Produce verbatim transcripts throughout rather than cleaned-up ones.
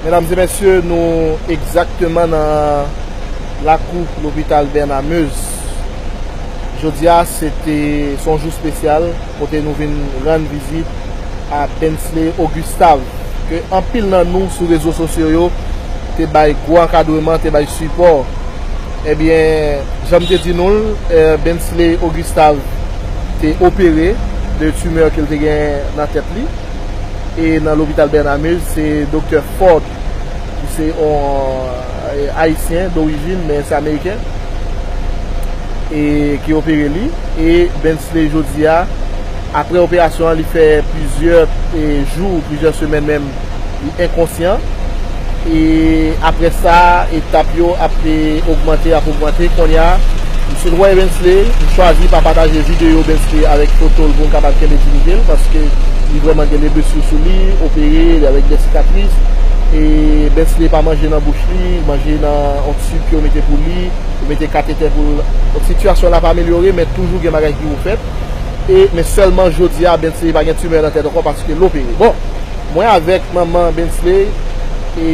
Medam e mesye, nou egzakteman nan lakou lopital Bernard Meuze. Jodi a, se te, se yon jou espesyal, kote nou vin rann vizit a Bensley Augustave, ke anpil nan nou sou rezo sosyo yo te bay gwo ankadreman, te bay sipò. Ebyen, jan m te di nou l, eh, Bensley Augustave te opere de timè ke l te gen nan tèt li. E nan lopital Bernard Meuze, se Doktè Ford, ki se yon, eh, Ayisyen dorijin, men se Ameriken, e ki opere li. E Bensley, jodi a, apre operasyon an, li fè plizyè, eh, jou, plizyè semèn menm, li enkonsyan. E apre sa, etap yo ap, eh, ogmante, ap ogmante. Kounye a, m sot wè Bensley, m chwazi pa pataje videyo Bensley avèk foto l pou m kapab kenbe diyite l, paske li vrèman gen de blesi sou li, opere, li avèk de sikatris. E Bensley pa manje nan bouch li, manje nan yon tib ke yo mete pou li, yo mete katetè pou l. Donk, sitiyasyon l ap amelyore, men toujou gen bagay ki pou fèt. E, men sèlman jodi a, Bensley pa gen timè nan tèt ankò paske l opere. Bon, mwen avèk manman Bensley, e,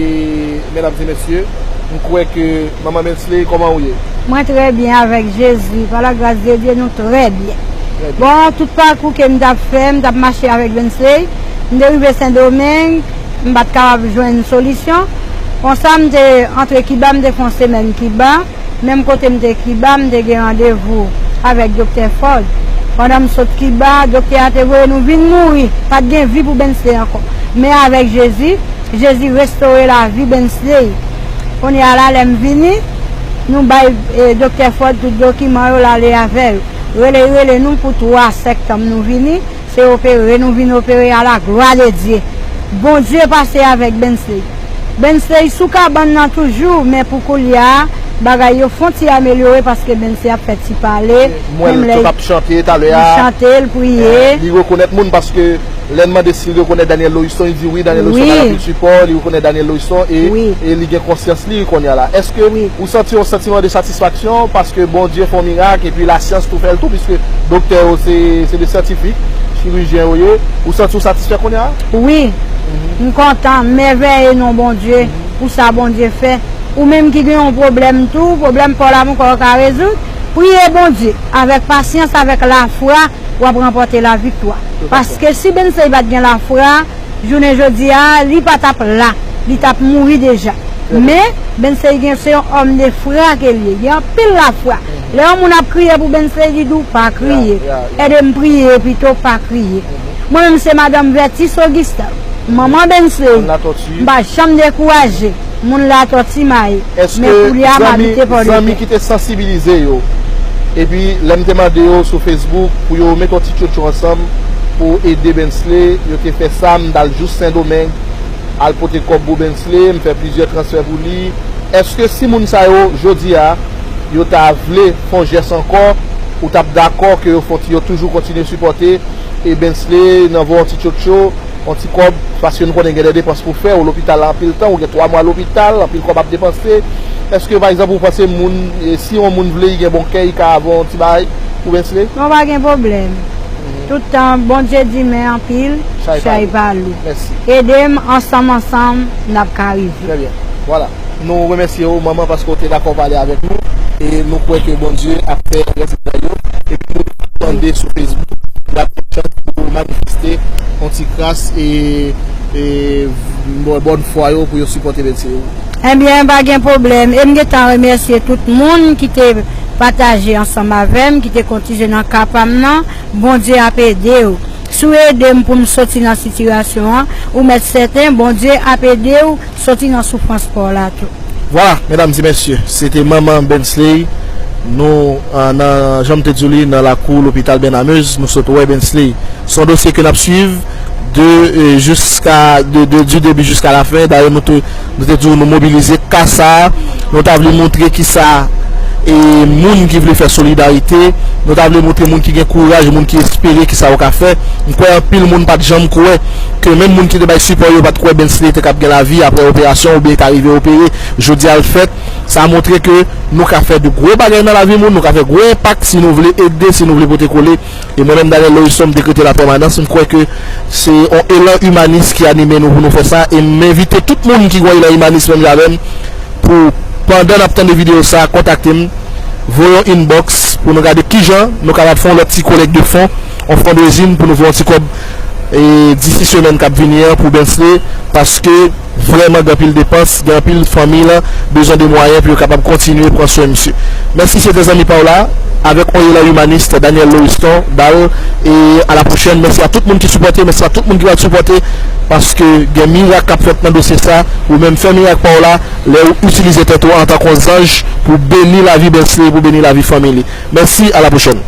medam e mesye, m kwè ke manman Bensley, kòman ou ye? Mwen trè byen avèk Jezi. Pa la gras de Dye, nou trè byen. Trè byen. Bon, tout pakou ke m t ap fè, m t ap mache avèk Bensley. M te rive Sendomeng, m pa t kapab jwenn solisyon. Konsa, m te antre Kiba, m te fè yon semèn Kiba. Menm kote m te Kiba, m te gen randevou avèk Doktè Ford. Pandan m sot Kiba, doktè a te voye nou vin mouri. Pa t gen vi pou Bensley ankò. Men avèk Jezi, Jezi restore lavi Bensley. Kounye a la, lè m vini, nou bay, eh, Doktè Ford tout dokiman yo, l ale avè yo. Rele, rele nou pou twa septanm nou vini. Se opere, nou vin opere à la gloire de Dieu. Bondye pase avèk Bensley. Bensley sou kabann nan toujou, men pou koulye a, bagay yo fon ti amelyore paske Bensley ap fè ti pale. M wè l tou ap chante talè a. Li chante, l priye. Eh, li rekonèt moun paske lè n mande si l rekonèt Daniel Loriston, li di wi, Daniel Loriston bay anpil sipò, li rekonèt Daniel Loriston e, e li gen konsyans li kounye a la. Èske ou santi yon santiman de satisfaksyon paske Bondye fè yon mirak epi lasyans tou fè l tou, piske doktè yo se, se de syantifik, chirijyen yo ye. Ou santi w satisfè kounye a? Wi. M kontan, mèvèye non Bondye pou sa Bondye fè. Ou menm ki gen yon pwoblèm tou, pwoblèm pa w la poko ka rezoud, priye Bondye avèk pasyans, avèk lafwa, w ap ranpòte laviktwa. Paske si Bensley pa t gen lafwa, jounen jodi a, li pa t ap la, li t ap mouri deja. Men, Bensley gen, se yon òm de fwa ke l ye, gen anpil lafwa. Lè yon moun ap kriye pou Bensley, li di w pa kriye. Ede m priye pito, pa kriye. Mwen menm se madanm Vertus Augustin, manman Bensley. M pa janm dekouraje. Moun Latòti m ye. Men koulye a m abite Pòdepè. Èske zanmi ki te sansibilize yo, epi lè m te mande yo sou Facebook pou yo met yon ti tchotcho ansanm pou ede Bensley, yo te fè sa, m t al jous Sendomeng, al pote kòb pou Bensley, m fè plizyè transfè pou li. Èske si moun sa yo, jodi a, yo ta vle fè yon jès ankò, ou t ap dakò ke yo fè yon ti, yo toujou kontinye sipòte e Bensley nan vo yon ti tchotcho, yon ti kòb, paske nou konnen gen de depans pou fè, ou lopital la anpil tan, ou gen twa mwa lopital, anpil kòb ap depanse. Èske, pa egzanp, ou panse moun, e, si yon moun vle, li gen bon kè, li ka vo yon ti bagay pou Bensley? Non, pa gen pwoblèm. Tout tan, Bondye di men anpil, chay pa lou. Ede m, ansanm, ansanm, n ap ka rive. Trè byen. Vwala. Nou remèsye w, manman, paske w te dakò pale avèk nou. E nou kwè ke Bondye ap fè rès bagay yo. Epi nou tande sou Facebook, y ap gen chans pou manifeste yon ti kras e, e bòn fwa yo pou yo sipòte Bensley. Ebyen, pa gen pwoblèm. E m gentan remèsye tout moun ki te pataje ansanm avè m, ki te kontinye nan ka pa m nan. Bondye ap ede w. Si w ede m pou m soti nan sitiyasyon an, ou mèt sèten, Bondye ap ede w soti nan soufrans pa w la tou. Vwala, medam e mesye, se te manman Bensley. Nou, ah, nan, jan m te di w li, nan lakou lopital Bernard Meuze, nou sot wè Bensley. Se yon dosye ke n ap swiv de, eh, jiska, de, de, du début jusqu'à la fin. Dayè, nou te, nou te di w nou mobilize ka sa a. Nou ta vle montre kisa, eh, moun ki vle fè solidarite, Nou ta vle montre moun ki gen kouraj, moun ki espere ki sa yo ka fè. M kwè anpil moun pa t janm kwè ke menm moun ki te bay sipò yo pa t kwè Bensley te kab gen lavi apre operasyon oubyen ta rive opere. Jodi a l fèt. Sa montre ke nou ka fè de gwo bagay nan lavi moun, nou ka fè gwo enpak si nou vle ede, si nou vle pote kole. E mwen menm, Daniel Loriston, m dekrete lapèmanans. M kwè ke se yon elan imanis ki anime nou pou nou fè sa. E m envite tout moun ki gen yon elan imanis menm jan avè m pou, pandan n ap tande videyo sa, kontakte m, voye yon inbox pou nou gade kijan nou kapab fè yon lòt ti kolèk de fon, yon fundraising pou nou fè yon ti kòb e disi semèn k ap vini an pou Bensley, paske vrèman gen anpil depans, gen anpil fanmi lan bezwen de mwayen pou yo kapab kontinye pran swen misye. Mèsi, se te zanmi pa w la, avèk yon elan imanis, Daniel Loriston Dal, e a la pwochèn. Mèsi a tout moun ki sipòte, mèsi a tout moun ki pral sipòte, paske gen mirak k ap fèt nan dosye sa. Ou menm, fè mirak pa w la, lè ou itilize tèt ou antanke yon zanj pou beni lavi Bensley, pou beni lavi fanmi li. Mèsi, a la pwochèn.